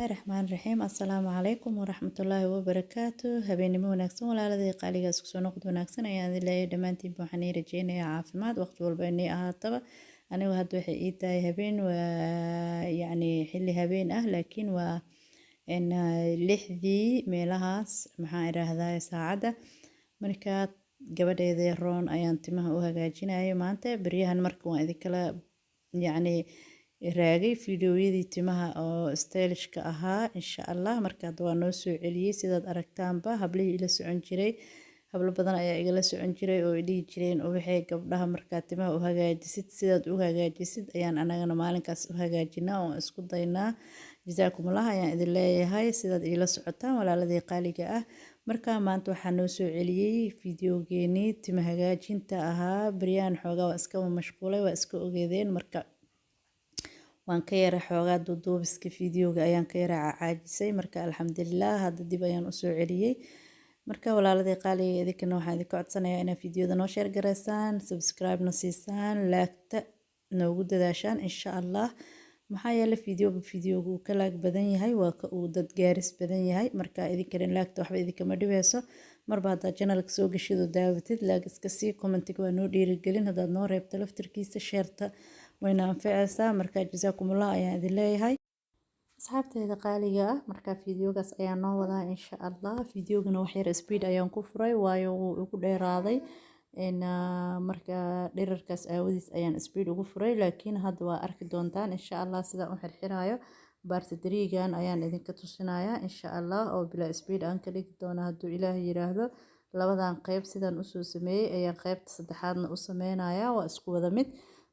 Raxmaan raxiim. Assalaamu calaykum waraxmatullaahi wabarakaatu. Habeenimo wanaagsan, walaaladii qaaliga, isku soo noqod wanaagsan ayaan idin leeyahay dhammaantiinba. Waxaan ii rajeynayaa caafimaad waqti walba inay ahaataba. Anigu hadda waxay ii tahay habeen, waa yacni xilli habeen ah, laakiin waa 6dii meelahaas, maxaan idhaahdaa, saacadda. Marka gabadheeda Roon ayaan timaha u hagaajinayay maanta. Beryahan marka waan idinkala yacni raagay fiidiyowyadii timaha oo stylishka ahaa, insha Allah. Marka hadda waa noo soo celiyey, sidaad aragtaanba. Hablihii ila socon jiray, hablo badan ayaa igala socon jiray oo dhihi jireen, "Waxay gabdhaha markaa timaha u hagaajisid, sidaad u hagaajisid ayaan anagana maalinkaas u hagaajinaa oo isku daynaa." Jasaakumullah ayaan idin leeyahay sidaad iila socotaan, walaaladii qaaliga ah. Marka maanta waxaa noo soo celiyey fiidiyowgeenii tima hagaajinta ahaa. Beryahan xoogaa waa iska mashquulay, waa iska ogeedeen. Marka waan ka yara xoogaa duuduubiska fiidiyowga ayaan ka yara caajisay. Marka alxamdulilah, hadda dib ayaan usoo celiyey. Marka walaaladii qaaliga, idinkana waxaan idinka codsanayaa inaad fiidiyowda noo share garaysaan, subscribe-na siisaan, like-ta noogu dadaashaan, insha Allah. Maxaa yeelay, fiidiyowga fiidiyowga uu ka like badan yahay waa ka uu dad gaaris badan yahay. Marka idinkana like-ta waxba idinkama dhibeyso. Marba haddaad channelka soo geshid oo daawatid, like iska sii. Commentiga waa noo dhiirigelin haddaad noo reebto laftirkiisa. Share-ta wayna anficaysaa. Marka jasaakumullah ayaan idin leeyahay, asxaabteyda qaaliga ah. Marka fiidiyogaas ayaa noo wadaa, insha Allah. Fiidiyogana wax yar speed ayaan ku furay, waayo wuu igu dheeraaday. Marka dherarkaas aawadiis ayaan speed ugu furay, laakiin hadda waa arki doontaan, insha Allah, sidaan u xirxiraayo. Part three-gan ayaan idinka tusinayaa, insha Allah, oo bilaa speed aan ka dhigi doona hadduu Ilaah yiraahdo. Labadan qeyb sidaan usoo sameeyey ayaan qeybta saddexaadna u sameynayaa, waa isku wada mid.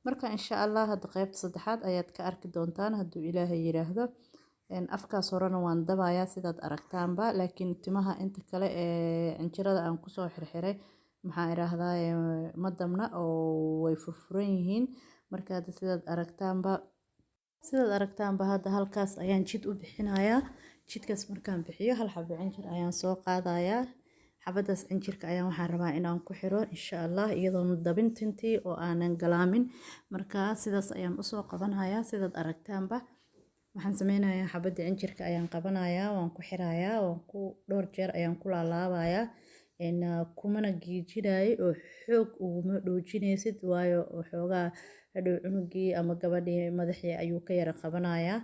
Marka insha Allah hadda qeybta saddexaad ayaad ka arki doontaan hadduu Ilaahay yiraahdo. Afkaas horena waan dabayaa, sidaad aragtaanba, laakiin timaha inta kale ee cinjirada aan kusoo xirxiray, maxaa idhaahdaa, ma dabna oo way furfuran yihiin. Marka hadda sidaad aragtaanba hadda halkaas ayaan jid u bixinayaa. Jidkaas markaan bixiyo, hal xabo cinjir ayaan soo qaadayaa. Xabadaas cinjirka ayaan waxaan rabaa inaan ku xiro, insha Allah, iyadoon dabin tintii oo aanan galaamin. Marka sidaas ayaan usoo qabanayaa, sidaad aragtaanba. Waxaan sameynayaa, xabadda cinjirka ayaan qabanayaa, waan ku xirayaa, waan ku dhowr jeer ayaan ku laalaabayaa, kumana giijinayo oo xoog uguma dhoojinaysid, waayo waxoogaa hadhow cunugii ama gabadhii madaxii ayuu ka yara qabanayaa.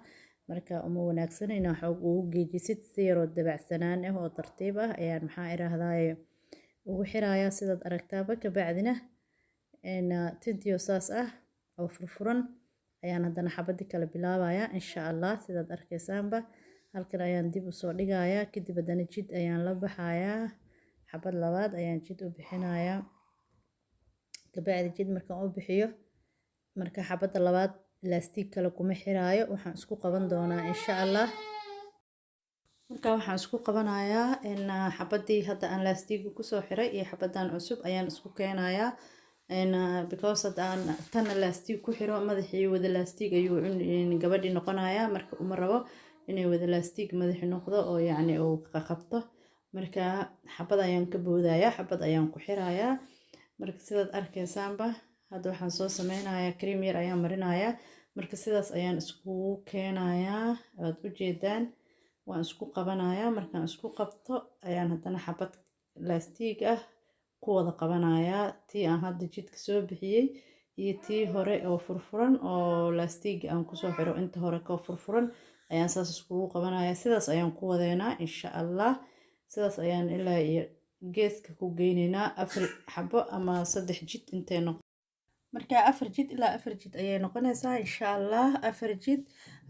Marka uma wanaagsan inaa xoog ugu geejisid. Si yaroo dabacsanaan ah oo tartiib ah ayaan, maxaa idhaahdaaye, ugu xirayaa, sidaad aragtaaba. Kabacdina tintiyo saas ah oo furfuran ayaan haddana xabadii kale bilaabayaa, insha Allah. Sidaad arkaysaanba, halkan ayaan dib usoo dhigayaa. Kadib haddana jid ayaan la baxayaa, xabad labaad ayaan jid u bixinayaa. Kabacdi jid markaan u bixiyo, marka xabadda labaad laastiig kale kuma xiraayo. Waxaan isku qaban doonaa, insha Allah. Marka waxaan isku qabanayaa in xabadii hadda aan laastiiga kusoo xiray iyo xabadan cusub ayaan isku keenayaa, because hadda aan tana laastiig ku xiro, madaxii wada laastiig ayuu gabadhii noqonayaa. Marka uma rabo inay wada laastiig madaxii noqdo oo yacni uu qaqabto. Marka xabad ayaan ka boodayaa, xabad ayaan ku xirayaa. Marka sidaad arkaysaanba, hadda waxaan soo sameynayaa cream yar ayaan marinayaa. Marka sidaas ayaan iskugu keenayaa, waad ujeedaan, waan isku qabanayaa. Markaan isku qabto ayaan haddana xabad laastiig ah ku wada qabanayaa, tii aan hadda jidka soo bixiyey iyo tii hore oo furfuran oo laastiga aan kusoo xiro. Inta hore ka furfuran ayaan saas iskugu qabanaya. Sidaas ayaan ku wadeynaa, insha Allah. Sidaas ayaan ilaa iyo geeska ku geyneynaa, afar xabo ama saddex jid intay noqon. Marka afar jid ilaa afar jid ayay noqonaysaa, insha Allah. 4 jid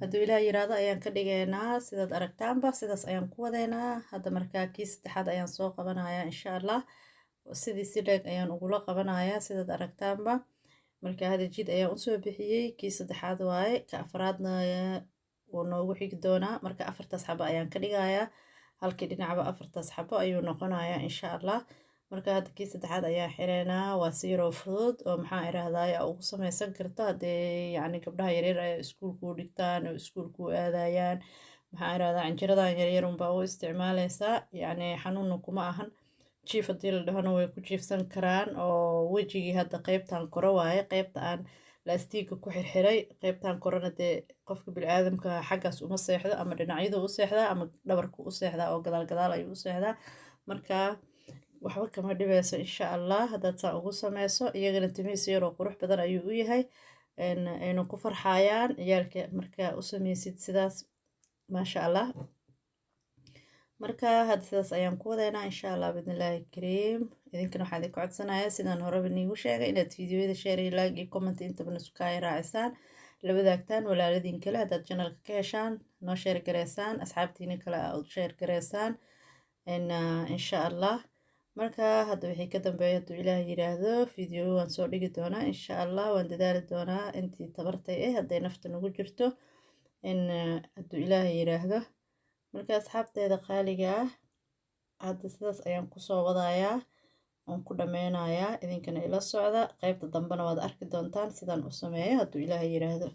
hadduu Ilaah yiraahdo ayaan ka dhigaynaa. Sidaad aragtaanba, sidaas ayaan ku wadeynaa hadda. Markaa kii saddexaad ayaan soo qabanayaa, insha Allah. Sidii si leeg ayaan ugula qabanayaa, sidaad aragtaanba. Marka hadda jid ayaan usoo bixiyey, kii saddexaad waaye. Ka afraadna wuu noogu xigi doonaa. Marka afartaas xabo ayaan ka dhigayaa, halkii dhinacba afartaas xabo ayuu noqonayaa, insha Allah. Marka hadda kii saddexaad ayaan xireynaa. Waa si yaroo fudud oo, maxaa idhaahdaye, ugu samaysan karto haddii yacni gabdhaha yaryar ay iskuulku dhigtaan oo iskuulku aadayaan. Maxaa idhahdaa, cinjiradan yaryar unbaa u isticmaaleysaa, yacni xanuunna kuma ahan. Jiif haddii la dhahona way ku jiifsan karaan. Oo wejigii hadda qeybtan kore waaye, qeybta aan Laastiiga ku xirxiray qeybtan korena dee qofka biniaadamka xaggaas uma seexdo, ama dhinacyadu u seexdaa ama dhabarku u seexdaa oo gadaal gadaal ayuu u seexdaa. Marka waxba kama dhibeyso insha Allah haddaad saa ugu sameyso. Iyagana timihiisa yaroo qurux badan ayuu u yahay, ayna ku farxayaan ciyaalka markaa u sameysid sidaas, maasha Allah. Marka hadda sidaas ayaan ku wadeynaa insha Allah biidnillaahi kariim. Idinkana waxaan idinka codsanayaa, sidaan horeba niigu sheegay, inaad fiidiyoyada share iyo like iyo comment intaba nasukaaya raacisaan, la wadaagtaan walaaladiin kale. Haddaad channelka ka heshaan, noo share gareysaan, asxaabtiina kale aad u share gareysaan insha Allah. Marka hadda wixii ka dambeeya, hadduu Ilaah yiraahdo, video waan soo dhigi doonaa insha Allah. Waan dadaali doonaa intii tabartay hadday nafta nagu jirto, in hadduu Ilaah yiraahdo. Marka asxaabteeda qaaliga ah, hadda sidaas ayaan kusoo wadayaa oon ku dhameynayaa. Idinkana ila socda, qeybta dambena waad arki doontaan sidaan u sameeyo hadduu Ilaah yiraahdo.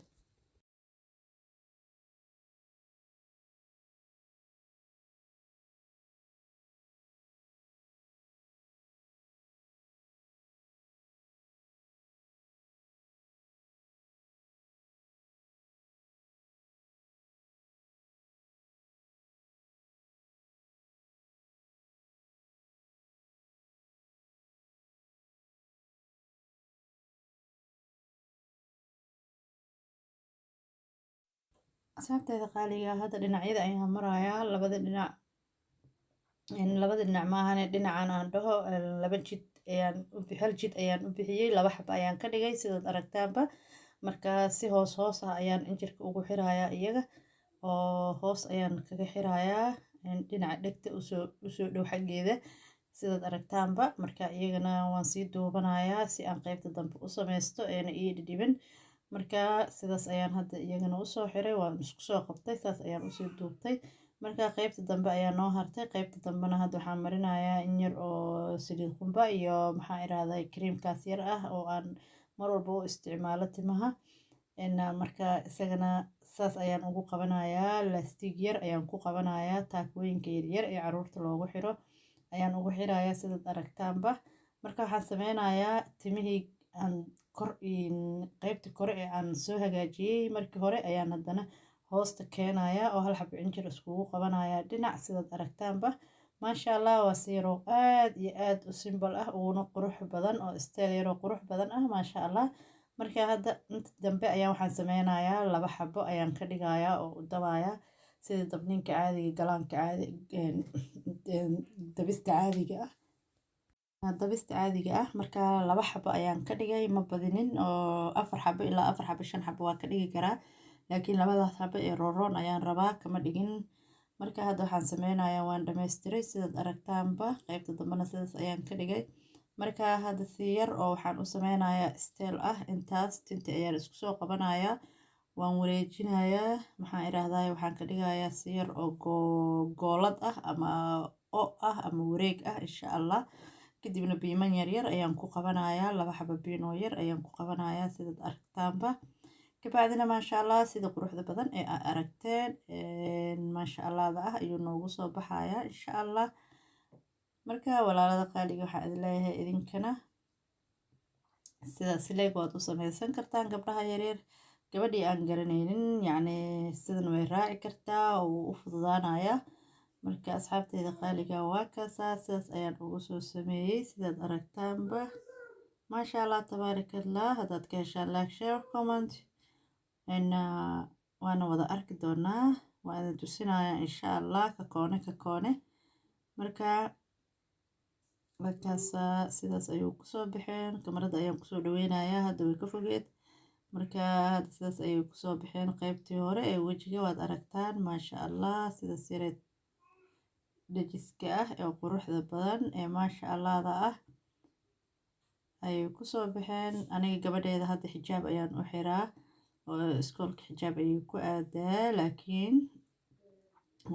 Asxaabteeda qaaliga, hadda dhinacyada ayaan marayaa, labada dhinac. Labada dhinac maahane, dhinacan aan dhaho. Laba jid ayaan, hal jid ayaan u bixiyey, laba xaba ayaan ka dhigay sidaad aragtaanba. Marka si hoos hoos ah ayaan injirka ugu xirayaa iyaga, oo hoos ayaan kaga xirayaa dhinaca dhegta usoo dhow xaggeeda sidaad aragtaanba. Marka iyagana waan sii duubanayaa si aan qeybta dambe u sameysto eena ii dhidhibin. Marka sidaas ayaan hadda iyagana usoo xiray, waan isku soo qabtay, saas ayaan usii duubtay. Marka qeybta dambe ayaa noo hartay. Qeybta dambena hadda waxaan marinayaa in yar oo saliid qumba iyo, maxaa irahday, creamkaas yar ah oo aan mar walba u isticmaalo timaha. Marka isagana saas ayaan ugu qabanayaa, laastiig yar ayaan ku qabanayaa, taakooyinka yaryar ee caruurta loogu xiro ayaan ugu xirayaa sidaad aragtaanba. Marka waxaan sameynayaa timihii aan kor, qeybta kore ee aan soo hagaajiyey markii hore ayaan haddana hoosta keenayaa oo hal xabo cinjir iskugu qabanayaa dhinac sidaad aragtaanba. Maasha Allah, waa si yaroo aad iyo aad u simple ah uguna qurux badan oo style yaroo qurux badan ah, maasha Allah. Marka hadda inta dambe ayaan waxaan sameynayaa laba xabo ayaan ka dhigayaa oo u dabayaa sida dabninka caadiga, galaanka caadi, dabista caadiga ah, dabista caadiga ah. Marka laba xabo ayaan ka dhigay, ma badinin, oo 4 xabo ilaa 4 xabo, 5 xabo waa ka dhigi karaa, laakiin labadaas xabo ee rooroon ayaan rabaa, kama dhigin. Marka hadda waxaan sameynayaa, waan dhammaystiray sidaad aragtaanba, qeybta dambena sidaas ayaan ka dhigay. Marka hadda si yar oo waxaan u sameynayaa style ah, intaas tinta ayaan isku soo qabanayaa, waan wareejinayaa, maxaan idhaahdaa, waxaan ka dhigayaa si yar oo goolad ah ama o ah ama wareeg ah insha Allah. Kadibna biiman yaryar ayaan ku qabanayaa, laba xabo biin oo yar ayaan ku qabanayaa sidaad aragtaanba. Kabacdina maasha Allah, sida quruxda badan ee aa aragteen maasha Allahda ah ayuu noogu soo baxayaa insha Allah. Marka walaalada qaaliga, waxaa idin leeyahay idinkana sidaas leeg waad u sameysan kartaan. Gabdhaha yaryar, gabadhii aan garanaynin yacni sidan way raaci kartaa oo wuu u fududaanayaa. Marka asxaabteyda qaaliga, waa kaasaa, sidaas ayaan ugu soo sameeyey sidaad aragtaanba, maasha Allah tabaaraka Allah. Haddaad ka heshaan, like, share, comment, waana wada arki doonaa, waa idin tusinayaa insha Allah ka koone ka koone. Marka markaasaa sidaas ayuu kusoo baxeen. Kamarada ayaan kusoo dhaweynayaa, hadda way ka fogeed. Marka hadda sidaas ayay kusoo baxeen qeybtii hore ee wejiga, waad aragtaan, maasha Allah, sidaas yareed dhajiska ah ee quruxda badan ee maasha Allahda ah ayay kusoo baxeen. Aniga gabadheeda hadda xijaab ayaan u xiraa oo iskoolka xijaab ayay ku aadaa, laakiin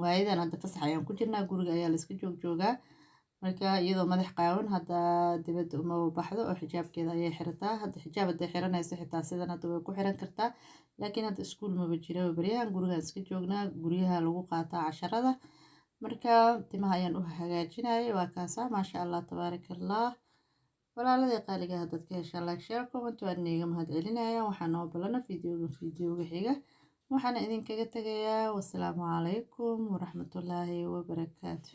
waayadan hadda fasax ayaan ku jirnaa, guriga ayaa layska joog joogaa. Marka iyadoo madax qaawan hadda dibadda uma baxdo oo xijaabkeeda ayay xirataa. Hadda xijaab hadday xiranayso xitaa sidan hadda way ku xiran kartaa, laakiin hadda iskuul maba jiro baryahan, gurigaan iska joognaa, guryaha lagu qaataa casharada. Marka timaha ayaan u hagaajinayay, waa kaasaa, maasha Allah tabaaraka Allah. Walaaladii qaaliga, haddaad ka heshaan, like, share, comment, waan iiga mahad celinaya. Waxaa noo balana videoga videoga xiga. Waxaana idinkaga tegayaa wasalaamu calaykum waraxmatullaahi wabarakaatu.